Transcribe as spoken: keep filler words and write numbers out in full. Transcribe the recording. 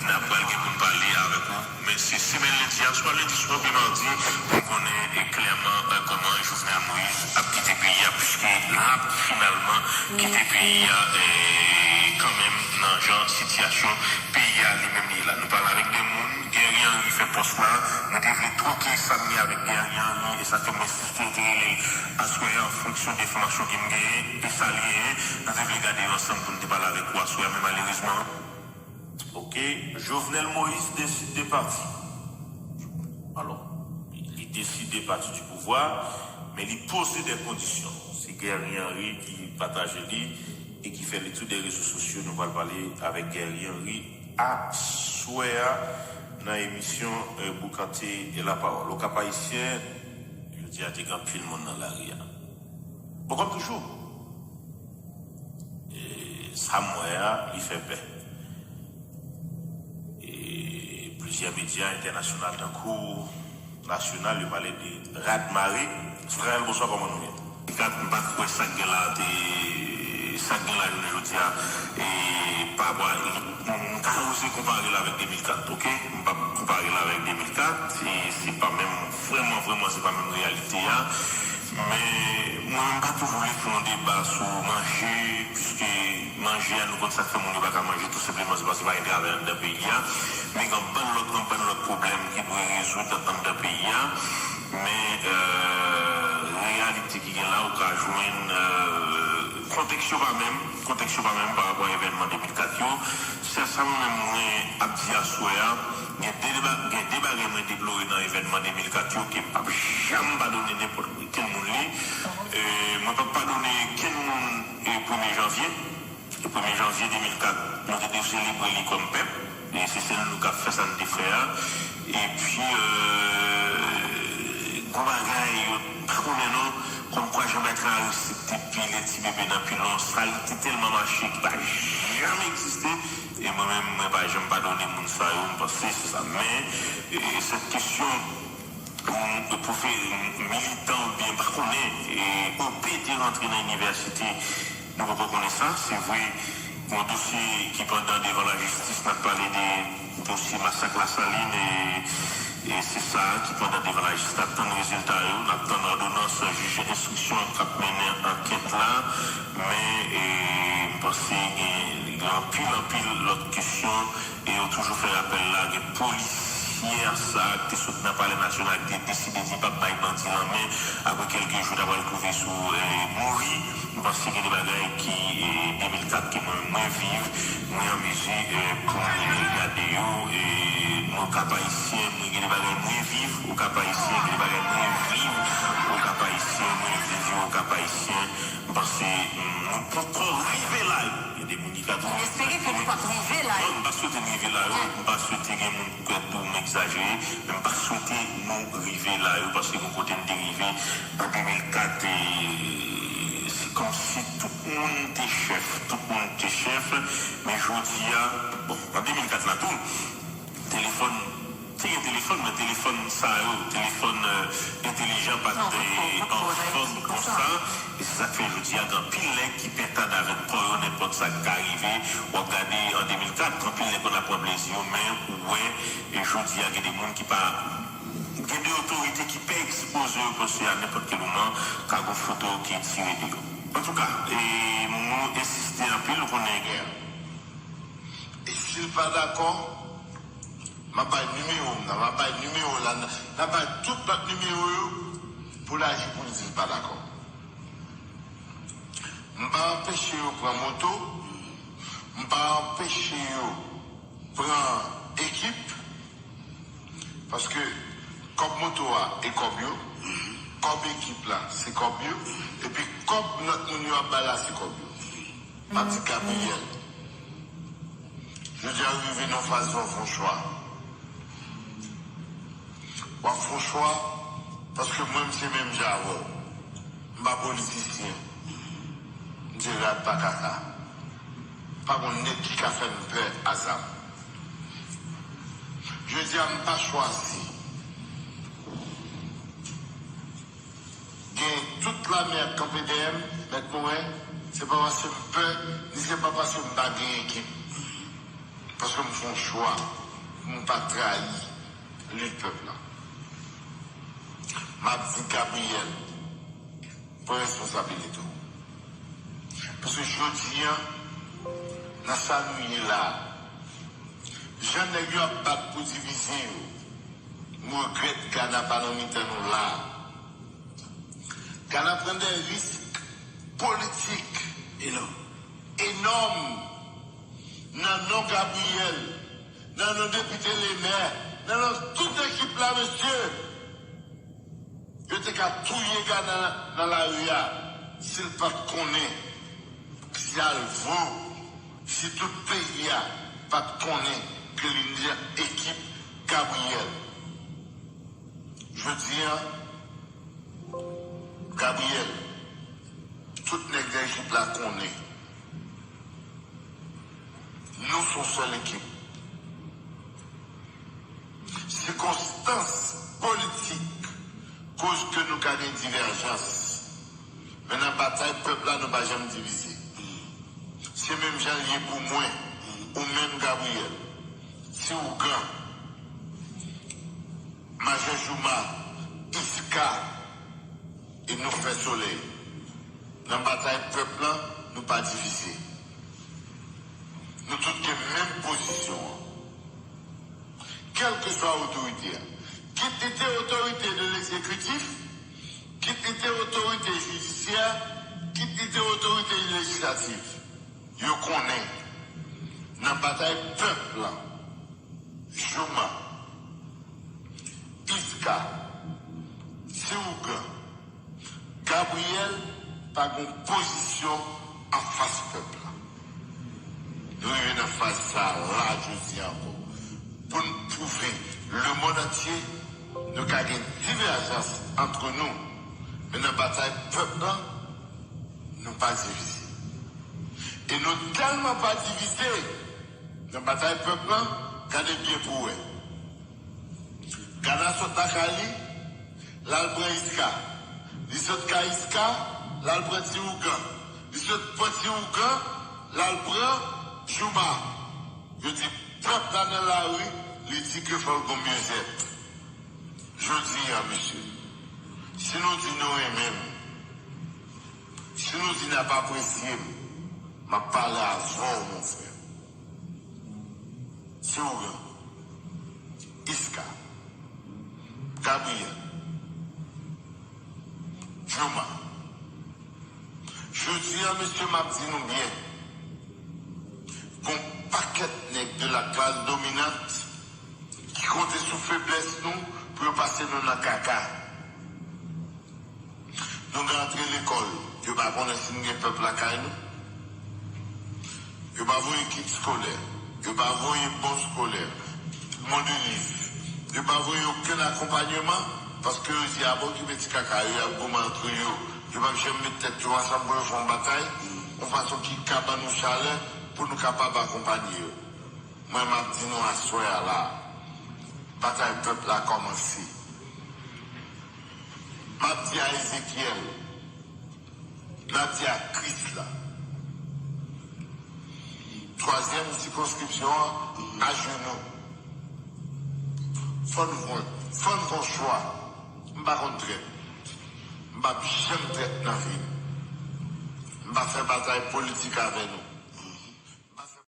N ap pral gen pou n pale avèk ou, men se semèn lendi a, swa lendi, swa oubyen madi, pou n konnen e klèman e kòman Jovenel Moïse ap kite peyi a, piske l ap finalman kite peyi a e kanmenm nan jan sitiyasyon peyi a li menm li ye la. Nou pale avèk de moun, Guerrier Henry fè pòs la, nou te vle twoke sa n gen avèk Guerrier Henry, e sa fè mwen tou te rele l aswè a, an fonksyon de enfòmasyon ke m genyen, e sa l genyen, nou te vle gade yo ansanm pou n te pale avèk ou aswè a, men malerezman, oke, Jovenel Moïse deside de pati. Alò, li deside pati du pouvwa, men li poze de kondisyon. Se Guerrier Henry ki pataje li e ki fè li tou de rezo sosyo. Nou pral pale avèk Guerrier Henry aswè a nan emisyon e Boukante e Lapawòl. Okap Ayisyen, jodi a te gen anpil moun nan lari a. Bon, kòm toujou, e sa m wè a, li fè pè. E plizyè medya entènasyonal tankou nasyonal, yo pale de radmare. Israel, bonswa, kòman nou ye? Kat, m pa kwè sa k gen la te, sa k gen la jounen jodi a, e pa rapò a, m, m ka oze konpare l avèk de mil kat, oke? M p ap konpare l avèk de mil kat, e se pa menm, vrèman, vrèman, se pa menm reyalite a. Men, mwen menm, m pa toujou vle fè yon deba sou manje, piske manje a, nou konn sa k fè moun yo pa ka manje, tou senpleman, se paske pa gen travay anndan peyi a. Men gen anpil lòt, anpil lòt pwoblèm ki dwe rezoud anndan peyi a. Men, e, reyalite ki gen la, ou ka jwenn, e, kontèks yo pa menm, kontèks yo pa menm pa rapò a evènman de mil kat yo. Sèl sa mwen menm mwen ap di aswè a, gen de, gen de bagay mwen deplore nan evènman de mil kat yo ke m p ap janm padone nenpòt kenn moun li. E, mwen p ap padone kenn moun, e, premye janvye. E premye janvye de mil kat, nou te dwe selebre li kòm pèp. E se sèl nou k ap fè sa n te fè a. Epi, e, gon bagay, yo pa konnen non, kòmkwa Jean Bertrand Aristide te pile ti bebe nan pilon, sa li te tèlman mache ki pa janm egziste. E mwen menm, mwen pa janm padone moun sa yo, m panse se sa. Men, e, sèt kesyon, pou fè militan oubyen pa konnen, e, O P te rantre nan inivèsite, nou poko konnen sa. Se vre, gon dosye ki pandan devan lajistis, n ap pale de dosye masak Lasalin, e, e se sa ki pandan devan lajistis. N ap tann rezilta yo, n ap tann òdonans jij enstriksyon k ap mennen ankèt la, men, e, m panse gen, gen anpil, anpil lòt kesyon. E yo toujou fè rapèl la, gen polisyè sa a ki te sot nan Palè Nasyonal ki te deside di l p ap bay bandi lanmen, apre kèlke jou ta pral twouve sou, e, mouri. M panse gen de bagay ki, e, de mil kat ke mwen, mwen viv, mwen an mezi, e, pou mwen gade yo, e, mwen Okap Ayisyen, mwen gen de bagay mwen viv Okap Ayisyen, gen de bagay mwen viv Okap Ayisyen, mwen viv yo Okap Ayisyen. M panse, mm, nou poko rive la yo. Gen de moun ki ka di, m espere ke nou p ap rive la yo. Non, m pa swete n rive la yo. M pa swete gen moun ki kwè tou m egzajere, men m pa swete nou rive la yo, paske gon kote n te rive an de mil kat, e, se kòmsi tout moun te chèf, tout moun te chèf, men jodi a, bon, an de mil kat la tou, telefòn, te gen telefòn, men telefòn sa yo, telefòn, e, entelijan pa t, e, anfòm konsa. E se sa k fè jodi a, gen anpil nèg ki pentad avèk kò yo, nenpòt sa k ka rive. W ap gade an de mil kat, anpil nèg konn ap pran plezi yo, men ou wè, e jodi a, gen de moun ki pa, gen de otorite ki pè ekspoze yo, paske a nenpòt ki moman, ka gon foto ki tire de yo. Antouka, e, nou ensiste anpil, nou konnen gen. E si l pa dakò, m ap bay nimewo m nan, m ap bay nimewo la, n ap bay tout lòt nimewo yo pou l aji pou l di l pa dakò. M pa anpeche yo pran moto, m pa anpeche yo pran ekip, paske kòb moto a e kòb yo, kòb ekip la se kòb yo, epi kòb lòt moun yo ap bay la se kòb yo. Pati Gabriyèl. Jodi a rive nan faz w ap fè yon chwa. W ap fè yon chwa paske mwen m se menm jan avè w. M pa politisyen. M se rat pa kaka. Pa gon nèg ki ka fè m pè a zam. Jodi a m pa chwazi. Gen tout lame ap kanpe dèyè m, mèt mwen, se pa paske m pè, ni se pa paske m pa gen ekip. Paske m fè yon chwa pou m pa trayi lit pèp la. M ap di Gabriel, pran responsabilite w. Paske jodi a, nan sa nou ye la, jan nèg yo ap bat pou divize yo, m regrèt Gana pa nan mitan nou la. Gana pran de risk politik enòm, enòm, nan non Gabriel, nan non depite Lemè, nan non tout ekip la, mesye. Yo te ka touye Gana nan lari a si l pa t konnen, si Alvo, si tout peyi a pa t konnen ke li nan ekip Gabriel. Jodi a, Gabriel, tout nèg nan ekip la konnen. Nou se yon sèl ekip. Sikonstans politik koz ke nou ka gen divèjans. Men nan batay pèp la, nou pa janm divize. Se menm jan l ye pou mwen, ou menm Gabriel, Ti Ougan, Majè Jouma, Iska, e nou fè solèy. Nan batay pèp lan, nou pa divize. Nou tout gen menm pozisyon an. Kèlkeswa otorite a, kit li te otorite de legzekitif, kit li te otorite jidisyè, kit li te otorite lejislatif, yo konnen nan batay pèp lan, Jouma, Iska, Ti Ougan, Gabriel pa gen pozisyon anfas pèp la. Nou rive nan faz sa a la jodi a ankò pou n pwouve lemonn antye nou ka gen divèjans ant nou, men nan batay pèp la, nou pa divize. E nou tèlman pa divize nan batay pèp la, gade byen pou w wè. Gana sot lakay li, l al pran Iska. Li sot kay Iska, l al pran Ti Ougan. Li sot pran Ti Ougan, l al pran Jouma. Yo di pèp la nan lari, li di ke fò l gon myezèt. Jodi a, mesye, si nou di nou renmen m, si nou di n ap apresye m, m ap pale avè w, mon frè. Ti Ougan, Iska, Gabriel, Jouma. Jodi a, mesye, m ap di nou byen. Gon pakèt nèg de la classe dominante ki konte sou feblès nou pou yo pase nou nan kaka. Nou ka antre lekòl, yo pa konnen si n gen pèp lakay nou. Yo pa voye kit eskolè, yo pa voye bon eskolè, bon de liv. Yo pa voye okenn akonpanyeman paske yo di a bon ki meti kaka yo, y ap goumen antre yo. Yo p ap janm met tèt yo ansanm pou yo fè yon batay yon fason ki ka ban nou chalè pou nou kapab akonpanye yo. Mwen, m ap di nou aswè a la, batay pèp la kòmanse. M ap di a Ezekyèl, m ap di a Krisla, twazyèm sikonskripsyon an, ajenou. Fò n fè, fò n fè yon chwa. M pa konn trèt. M p ap janm trèt nan vi m. M pa fè batay politik avè nou.